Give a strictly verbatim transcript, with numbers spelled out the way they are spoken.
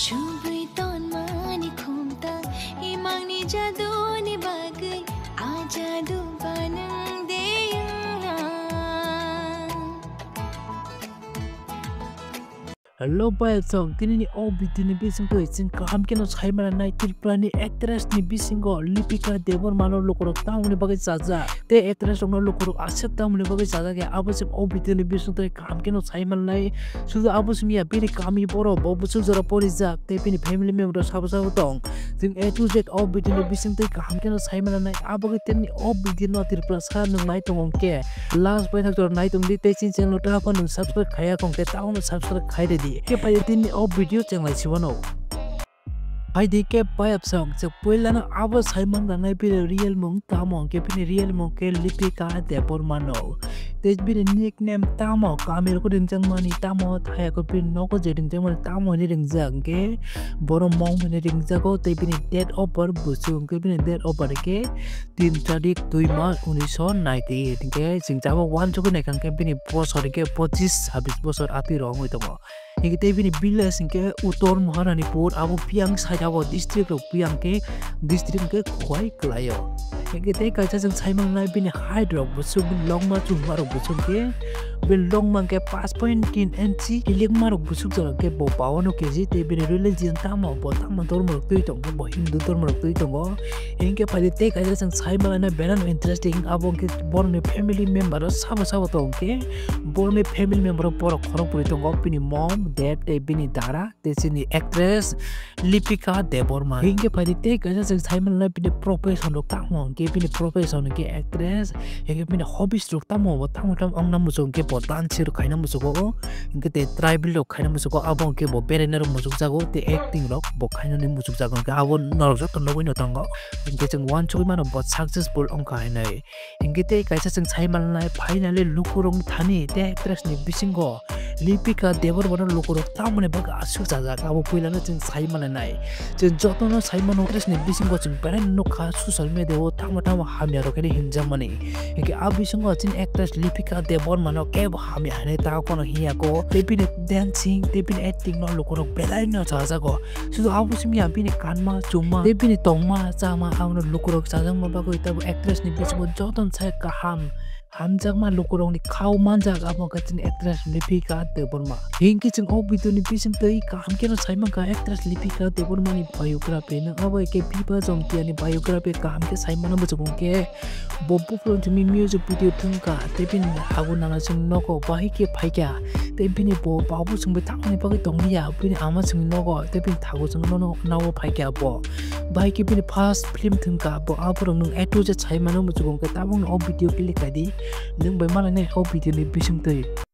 Chubui tonmani khumtang, imangni jaduni bagwi, a jadu banang deyang. Hello, bai song, tini ni o video ni bising twi chwng kaham khe no sai mala nai Tripura ni actress ni bisingo Lipika Debbarma no lukurok tamoni bagwi chajak. Tei actress rokno lukurok aswk tamoni bagwi chajak ya, abo se o video ni bising twi kaham khe no sai manlai. Sudu abo simi ya bini kami borok bo bwswk jora porijak tei bini family member rok sabo sabo tong. Chwng A to Z o video ni bising twi kaham khe no sai manlai. Abo khe tini o video no Tripura sa nwng nai tongo hwnkhe last bai thak jora nai tong di tei chini channel no ta phano subscribe khaiya kong khe ta phano subscribe khai rw di. Khe phai tini o video chwng lai si wano. Hai di khe bayap song, chwng puilano abo sai man ranai bini real mung tamo, hwnkhe bini real mung khe Lipika Debbarma no. Tei bini nickname tamo, kami rok ringjak mani tamo, thaya ko bini nogo je ringjak mani tamo hinwi ringjak, hwnkhe borok mong hinwi ringjago, tei bini date of birth busu, hwnkhe bini date of birth khe tin tarik dui mas unisho ninety eight, hwnkhe chwng jabo uansugwi naikha hwnkhe bini bosor hwnkhe pochis sabis bosor atwi rok wngwi tongo. Hingke tei bini village hingke Uttor Maharanipur, abo Piyang side abo district rok Piyang ke district hingke Khowai kwlaio. Hingke tei kaisa chwng sai mangnai bini height rok bwswk, bini longma chungma rok bwswk ke, bini longma hingke paanch point tin inchi, kilikma rok bwswk jora ke bo bawan kg, tei bini religion tamo, bo tamo dormo rok twi tongo, bo Hindu dormo rok twi tongo. Hingke phaidi tei kaisa chwng sai mangnai belai no interesting, abo hingke borokni family member o sabo sabo tong khe, borokni family member o borok khorok bwrwi tongo, bini mom, dad tei bini dada tei chini actress Lipika Debbarma. Hingke phaidi tei kaisa chwng sai manna bini profession rok tamo hingke bini profession hingke actress, hingke bini hobbies rok tamo bo tamo tamo ongna muchung hingke bo dance rok khaina muchungo, hingke tei tribal rok khaina muchungo, abo hingke bo beraina rok muchukjago tei acting rok bo khainani muchukjago, hingke abo norok joto nugui no tongo, hingke chwng uansugui mano bo successful ongkha hinui. Hingke tei kaisa chwng sai manlai, finally lukurokni thani tei actress ni bisingo Lipika Debbarma no lukurok tamoni bagwi aswk chajak, abo puilano chwng sai manlainai. Chwng jotono sai mano, actress ni bisingo chwng belai nukha social media o tamo tamo hamya rok khe hinjakmani. Hingke a bisingo chini actress Lipika Debbarma no kebo hamya hinui ta kono hinya ko. Tei bini dancing, tei bini acting no lukurok belai no chajago. Sudu abo simi ya bini kanma, chumma, tei bini tongma, chama, abono lukurok chajakma bagwi tei bo actress ni bisingo jotono sai kaham, hamjakma lukurokni khao manjak, abo wngkha chini actress Lipika Debbarma. Hingke chwng o video ni bising twi kaham kheno sai mankha actress Lipika Debbarma ni biography, nwng abo eke Biba Jomtia ni biography kaham khe sai mano muchungo hwnkhe. Bo buphuru chini music video thwngkha, tei bini hago nana chwng nogo bahai khe phaikha, tei bini bo babu chwngbai tangmani bagwi tongya, bini ama chwngni nogo, tei bini thago chwngno nogo phaikha bo. Bahai khe bini first film thwngkha bo, aborok nwng A to Z sai mano muchungo hwnkhe tabukno o video click khaidi, nwng bai mananai o video ni bisingtwi.